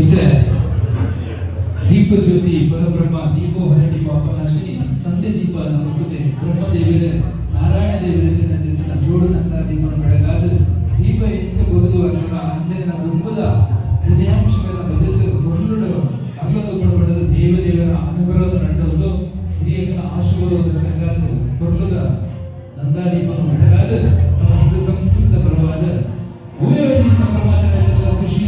ಇತ್ತೆ ದೀಪಜ್ಯೋತಿ ಪರಬ್ರಹ್ಮ ದೀಪೋ ಹರಟಿ ಪಾಪನಾಶಿನಿ ಸಂಧ್ಯೆ ದೀಪ ನಮಸ್ತುತೆ. ಬ್ರಹ್ಮದೇವರ, ನಾರಾಯಣ ದೇವರ ಚಿತ್ರ ಜೋಡು ನಂದ ದೀಪನ ಬೆಳಗಾದ ದೀಪ ಎಂಚ ಬೊಗದು ಅರ್ಜುನ ಅಂಜನ ದುಂಬದ ಹೃದಯಾಂಶಗಳ ಬದಲು ಮೊದಲು ಅಲ್ಲದ ಪಡಬಡದ ದೇವದೇವರ ಅನುಗ್ರಹದ ನಟ್ಟದ್ದು ಹಿರಿಯರ ಆಶೀರ್ವಾದದ ಬೆಳಗಾದ ಕೊರ್ಲುದ ನಂದಾದೀಪನ ಬೆಳಗಾದ ನಮ್ಮ ಹಿಂದೂ ಸಂಸ್ಕೃತಿಯ ಪರವಾದ ಉಭಯೋಗಿ ಸಂಭ್ರಮಾಚರಣೆ, ಖುಷಿ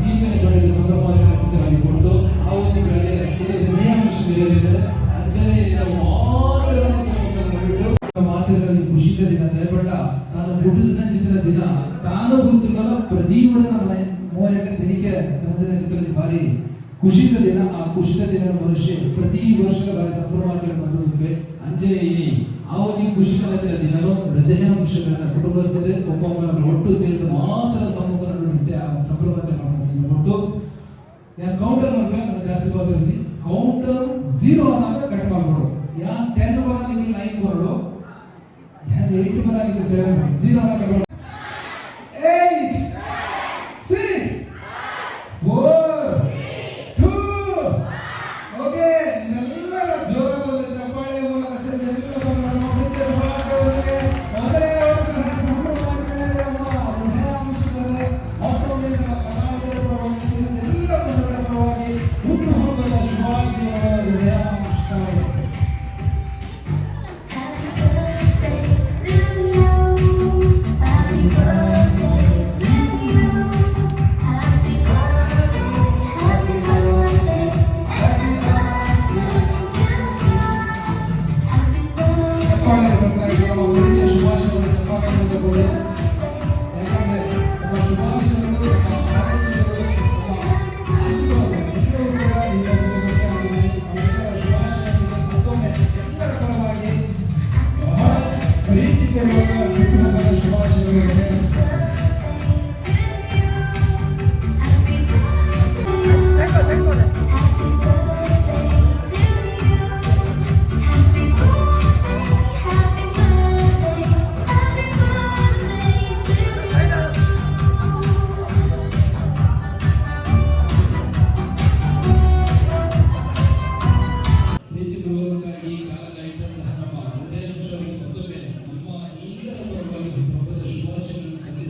ದೀಪನೆ ತೊಡೆದ ಸಂಭ್ರಮಾಚರಣೆ ಚಿತ್ರವಾಗಿ ಕೊಡ್ತು. ಆ ಒಂದು ಬೆಳಗ್ಗೆ ಹೃದಯಾಂಶ ಬೇರೆ ಅಂಚನೆ ನಾವು ಮಾತ್ರ ಮಾತುಗಳಲ್ಲಿ ಖುಷಿದ ದಿನ ದಯಪಟ್ಟ ತಾನು ಪುಟ್ಟದ ಚಿತ್ರ ದಿನ ತಾನು ಗೊತ್ತಿರಲ್ಲ. ಪ್ರತಿ ನಮ್ಮ ಮೋನೆಟ ತಿಣಿಕೆ ತನ್ನದಿನ ಚಿತ್ರದಲ್ಲಿ ಭಾರಿ ಖುಷಿದ ದಿನ. ಆ ಖುಷಿದ ದಿನ ಮನುಷ್ಯ ಪ್ರತಿ ವರ್ಷದ ಬಾರಿ ಸಂಭ್ರಮಾಚರಣೆ ಬಂದಿರುತ್ತವೆ. ಅಂಚನೆ ಈ ಆ ಒಂದು ಖುಷಿ ದಿನ ದಿನವೂ ಹೃದಯಾಂಶಗಳನ್ನ ಕುಟುಂಬಸ್ಥರೇ ಒಪ್ಪಮ್ಮನ ಒಟ್ಟು ಸೇರಿದ ಮಾತ್ರ ಸಮ್ಮುಖ ನಡುವೆ ಆ ಸಂಭ್ರಮಾಚರಣೆ ಕೊಡ್ತು. ಯಾರು ಕೌಂಟರ್ ಮಾಡ್ಬೇಕು, ನಾನು ಜಾಸ್ತಿ ಬಾತರಿಸಿ ಕೌಂಟರ್ 0 ಅನ್ನಾಗ ಕಟ್ ಮಾಡ್ಬಿಡು. ಯಾನ್ 10 ಬರ ನಿಮಗೆ 9 ಬರೋಡು, ಯಾನ್ 8 ಬರ ನಿಮಗೆ 7, 0 ಅನ್ನ ಕಟ್. 8, 6, 4, 2, ಓಕೆ. ನಿಮ್ಮೆಲ್ಲರ ಜೋರಾದ ಒಂದು ಚಪ್ಪಾಳೆ ಮೂಲಕ ಸೇರಿದ ಎಲ್ಲ ನಮ್ಮ ಪ್ರೀತಿಯ ಭಾಗವಹಿಗೆ ಮೊದಲನೇ ವರ್ಷದ ಸಂಭ್ರಮಾಚರಣೆ ನಮ್ಮ ಹೃದಯಾಂಶದಲ್ಲಿ ಮತ್ತೊಮ್ಮೆ ನಮ್ಮ ಕಲಾವಿದರ ಪರವಾಗಿ ಸೇರಿದ ಎಲ್ಲ ಬಂಧುಗಳ ಪರವಾಗಿ ಹುಟ್ಟುಹಬ್ಬದ ಶುಭಾಶಯಗಳ ಹೃದಯಾಂಶಗಳು. Happy birthday to you. Happy birthday to you. Happy birthday, happy birthday, and a birthday to you. Happy ಚಪ್ಪಾಳೆ ಬರ್ತಾ birthday ಇದೆ. ನಮ್ಮ ಪ್ರೀತಿಯ ಶುಭಾಶಯಗಳು ಚಪ್ಪಾಳೆ ಮೂಲಕ ಕೊಡಿ. ಯಾಕಂದ್ರೆ ನಮ್ಮ ಶುಭಾಶಯಗಳು, ನಮ್ಮ ಆರೈಕೆಗಳು, ನಮ್ಮ ಆಶೀರ್ವಾದ ಎಲ್ಲವೂ ಕೂಡ ಈ ಹಬ್ಬದ ಬಗ್ಗೆ ಆಗಿದೆ. ಎಲ್ಲರ ಶುಭಾಶಯಗಳಿಗೆ ಮತ್ತೊಮ್ಮೆ ಎಲ್ಲರ ಪರವಾಗಿ ಬಹಳ ಪ್ರೀತಿಪೂರ್ವಕ ಹುಟ್ಟುಹಬ್ಬದ ಶುಭಾಶಯಗಳು. To you. Happy birthday. Happy birthday to you. Happy birthday, happy birthday, happy birthday to you. ಪ್ರೀತಿಪೂರ್ವಕವಾಗಿ ಕಾಲನ ಇಟ್ಟಂತಹ ನಮ್ಮ ಹೃದಯಾಂಶವಾಗಿ ಮತ್ತೊಮ್ಮೆ ನಮ್ಮ ಎಲ್ಲರ ಪರವಾಗಿ ಹುಟ್ಟುಹಬ್ಬದ ಶುಭಾಶಯಗಳನ್ನು ಸಲ್ಲಿಸ್ತಾ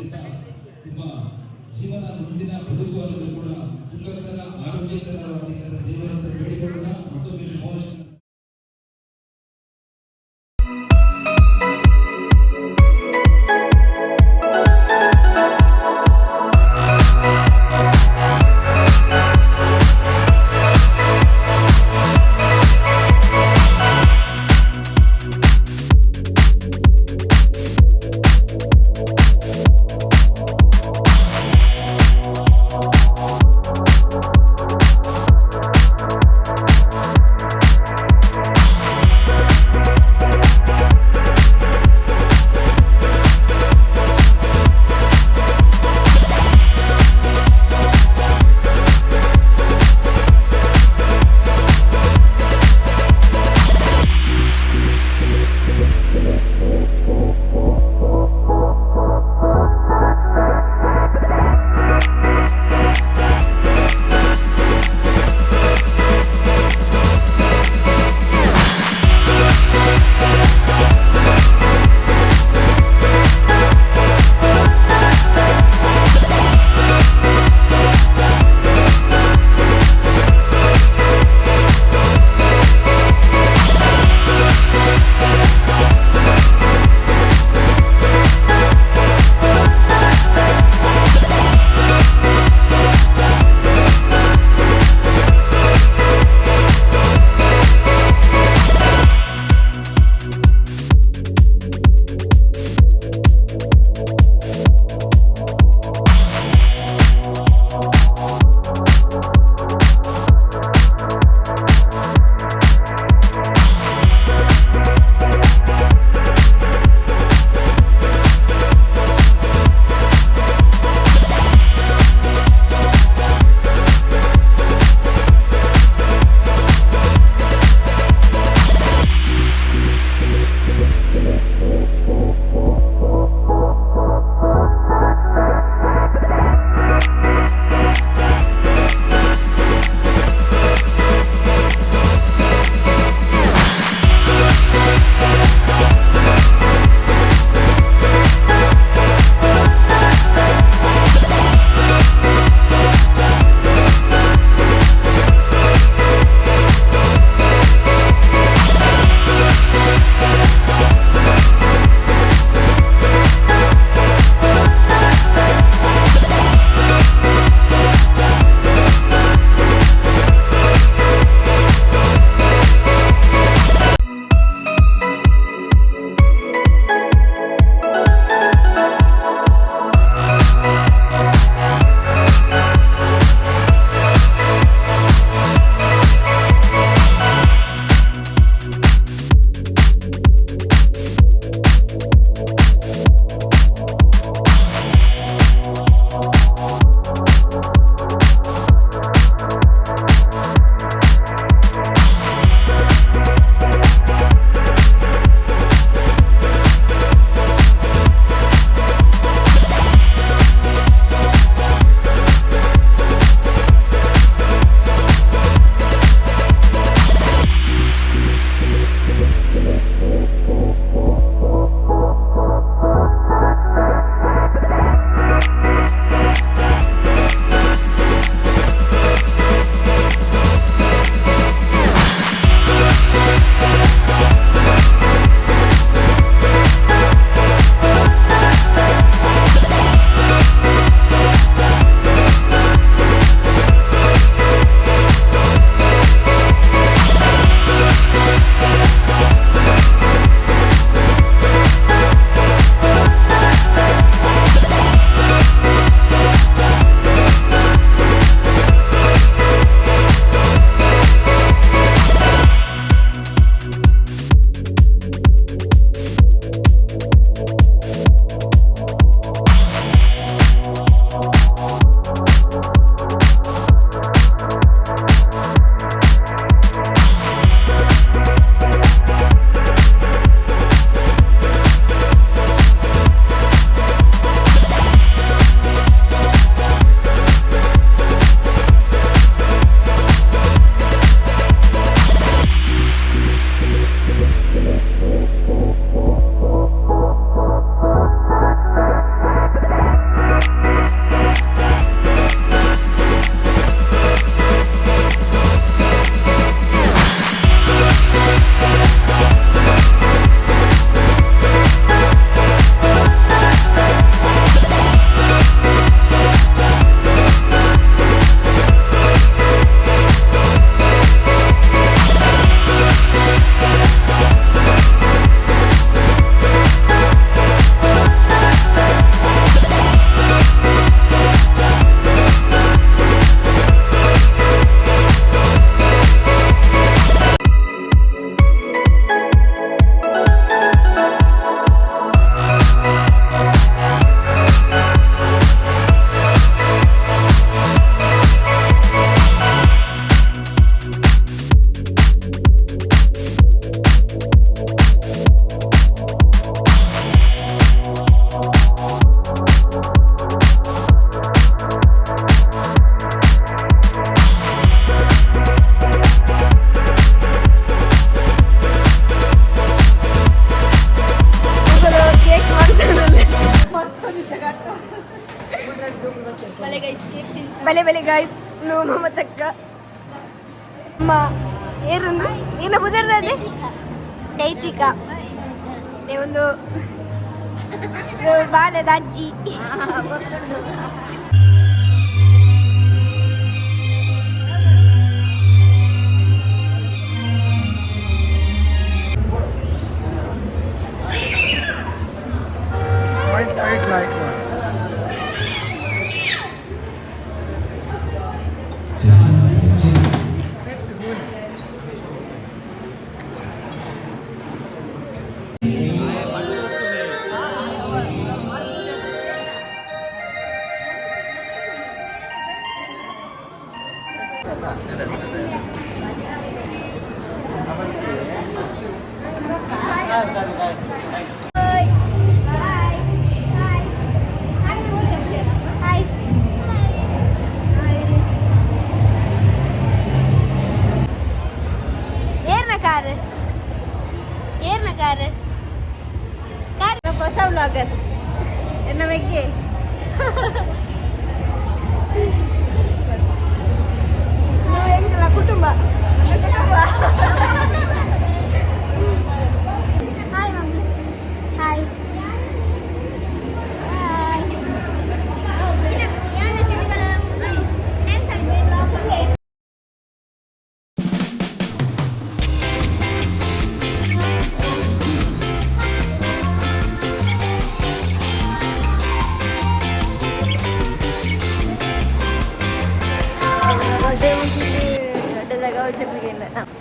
ಬಲೆ ಬಲೆ ಗಾಯ್ಸ್ ಮಮತಕ್ಕ ಅಮ್ಮ ಏರುಂದು ಏನ ಬುದರ್ದೆ ಚೈತ್ರಿಕಾ ಒಂದು ಬಾಲದ ಅಜ್ಜಿ. White, white like one. Hi. ಏರ್ನ car, ಏರ್ನ car car. ಹೊಸ ವ್ಲಾಗರ್ ಎನ್ನ ಮೆಗ್ಗೆ. ನಾವು ಎಂಕಲ ಕುಟುಂಬ. Hi mummy. Hi hi.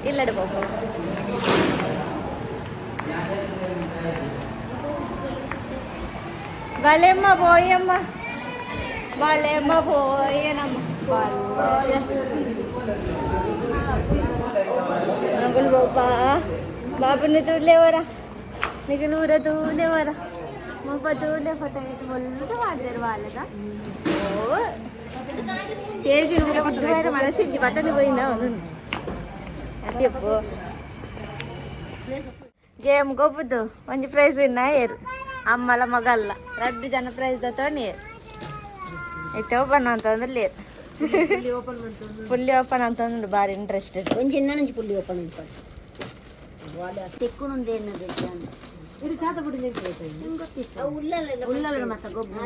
ಇಲ್ಲಡೆ ಬಾಬು. ಬಲೆಮ್ಮ ಬೋಯಮ್ಮ, ಬಲೆಮ್ಮ ಬೋಯನಮ್ಮ. ಮಗಳು ಬಾಬಾ ಬಾಬುನ ತೂಲೆವರ, ನಿಗಲೂರ ತೂಲೆವರ, ಮುಪ್ಪ ತೂಲೆ ಫಟ ಬೊಲ್ಲದ ಮಾದೇರು ಬಾಲದ. ಓ ಕೇಕ್ ಮನಸ್ಸಿಂಜಿ ಬತ್ತನೆ పోయిందా? చెప్పు. ಗೇಮ್ ಗೊಬ್ಬುದು ಒಂಜಿ ಪ್ರೈಸ್ ಇನ್ನ ಏರು ಅಮ್ಮಲ ಮಗಲ್ಲ ರಡ್ಡು ಜನ ಪ್ರೈಸ್ ತಗೊಂಡು ಇತ್ತೆ ಓಪನ್ ಅಂತಂದ್ರೆ ಲೇರು ಫುಲ್ಲಿ ಓಪನ್ ಅಂತಂದ್ರೆ ಬಾರಿ ಇಂಟ್ರೆಸ್ಟ್. ಒಂಜಿ ಇನ್ನೊಂಜಿ ಪುಳ್ಳಿ ಓಪನ್ ಉಂಟು ತೆಕ್ಕುನೊಂದು ಏನದು ಅವು ಉಳ್ಳಲ್ಲ ಉಳ್ಳಲ್ಲ ಮತ್ತೆ ಗೊಬ್ಬು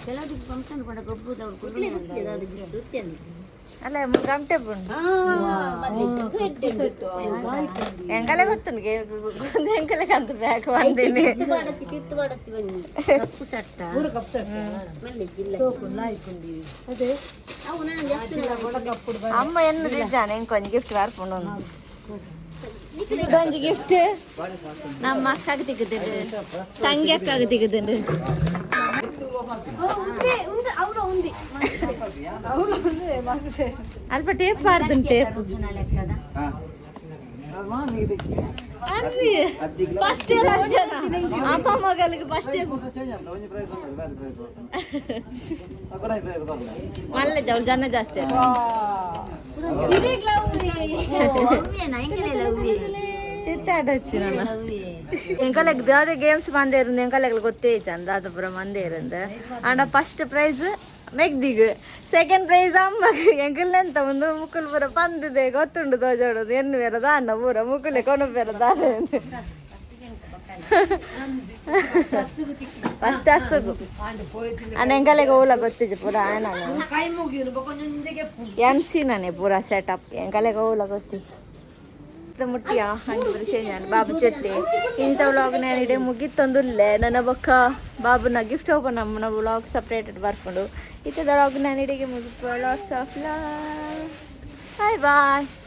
ಕೆಲವು ಫಂಕ್ಷನ್ ಕೂಡ ಗೊಬ್ಬು. ಅಲ್ಲ, ಗಂಟೆ ಪುಂಡು ಎಂಕಲೆ ಗೊತ್ತುಂಡು ಎಂಕಲೆ ಅಂತ ಬ್ಯಾಗ್ ಬಂದೀನಿ. ಕಿತ್ತು ಬಾಡಚ್ಚಿ ಬನ್ನಿ ಕಪ್ಪು ಸಟ್ಟ ಮಲ್ಲೆ ಜಿಲ್ಲ ಅವು ನಾನು ಜಾಸ್ತಿ. ಅಮ್ಮ ಎನ್ನು ದಿಜ್ಜಾನೆ ಇಂಕೊಂಜಿ ಗಿಫ್ಟ್ ಬರ್ಪುಂಡು. ಒಂಜಿ ಗಿಫ್ಟ್ ನಮ್ಮ ಅಕ್ಕಗೆ ತಿಕ್ಕುದುಂಡು, ತಂಗಿ ಅಕ್ಕಗೆ ತಿಕ್ಕುದುಂಡು. ಅಲ್ಪ ಟೇಪ್ ಪಾರ್ದುಂಡು, ಟೇಪ್. ಫಸ್ಟ್ ಇಯರ್ ಅರ್ಜನ ಅಮ್ಮ ಮಗಳಿಗೆ ಫಸ್ಟ್ ಇಯರ್. ಮಲ್ಲೆ ಜವಳು ಜನ ಜಾಸ್ತಿ. ತಿತ್ತಾಡೊಚ್ಚಿ ನನ್ನ ಎಂಕಲೆಗ್ ದಾದ ಗೇಮ್ಸ್ ಬಂದೇ ಇருந்து ಎಂಕಲೆಗ್ ಗೊತ್ತೇ ಇಜ್ಜಂಡ್ ದಾದ ಪೂರ ಮಂದೇ ಇರಂದು. ಆಂಡ ಫಸ್ಟ್ ಪ್ರೈಸ್ ಮೆಗ್ದಿಗ್, ಸೆಕೆಂಡ್ ಪ್ರೈಸ್ ಅಮ್ಮಗ್. ಎಂಕಲ್ನೆಂತ ಒಂದು ಮುಕ್ಕುಲ್ ಪೂರ ಪಂದಿದೆ ಗೊತ್ತುಂಡು ತೋಜಾಡೋದು ಎನ್ನು ಬೇರೆ ದಾನ್ನ ಪೂರ ಮುಕ್ಕುಲೆ ಕೊನು ಬೇರೆ ದಾನ. ಫಸ್ಟ್ ಹಸುಗು ಅಣ್ಣ ಎಂಕಲೆಗ್ ಓಲ ಗೊತ್ತಿಜ್ಜಿ ಪೂರ ಆಯನ ಎಮ್ ಸಿ ನಾನೇ ಪೂರ ಸೆಟಪ್. ಎಂಕಲೆಗ್ ಓಲ ಗೊತ್ತಿಜ್ಜಿ ಮುಟ್ಟಿಯ ಹಂಗೆ ಬರೀ ನಾನು ಬಾಬು ಜೊತೆ ಇಂಥ ವ್ಲಾಗ್ ನಾನು ಇಡೀ ಮುಗಿತ್ತೊಂದುಲ್ಲೆ. ನನ್ನ ಬೊಕ್ಕ ಬಾಬುನ ಗಿಫ್ಟ್ ಓಪನ್ ನಮ್ಮನ ವ್ಲಾಗ್ ಸಪ್ರೇಟೆಡ್ ಬರ್ಕೊಂಡು ಇತ್ತದ ವ್ಲಾಗ್ ನಾನು ಇಡೀ ಮುಗಿಪ್ಪ. Lots of love, bye bye.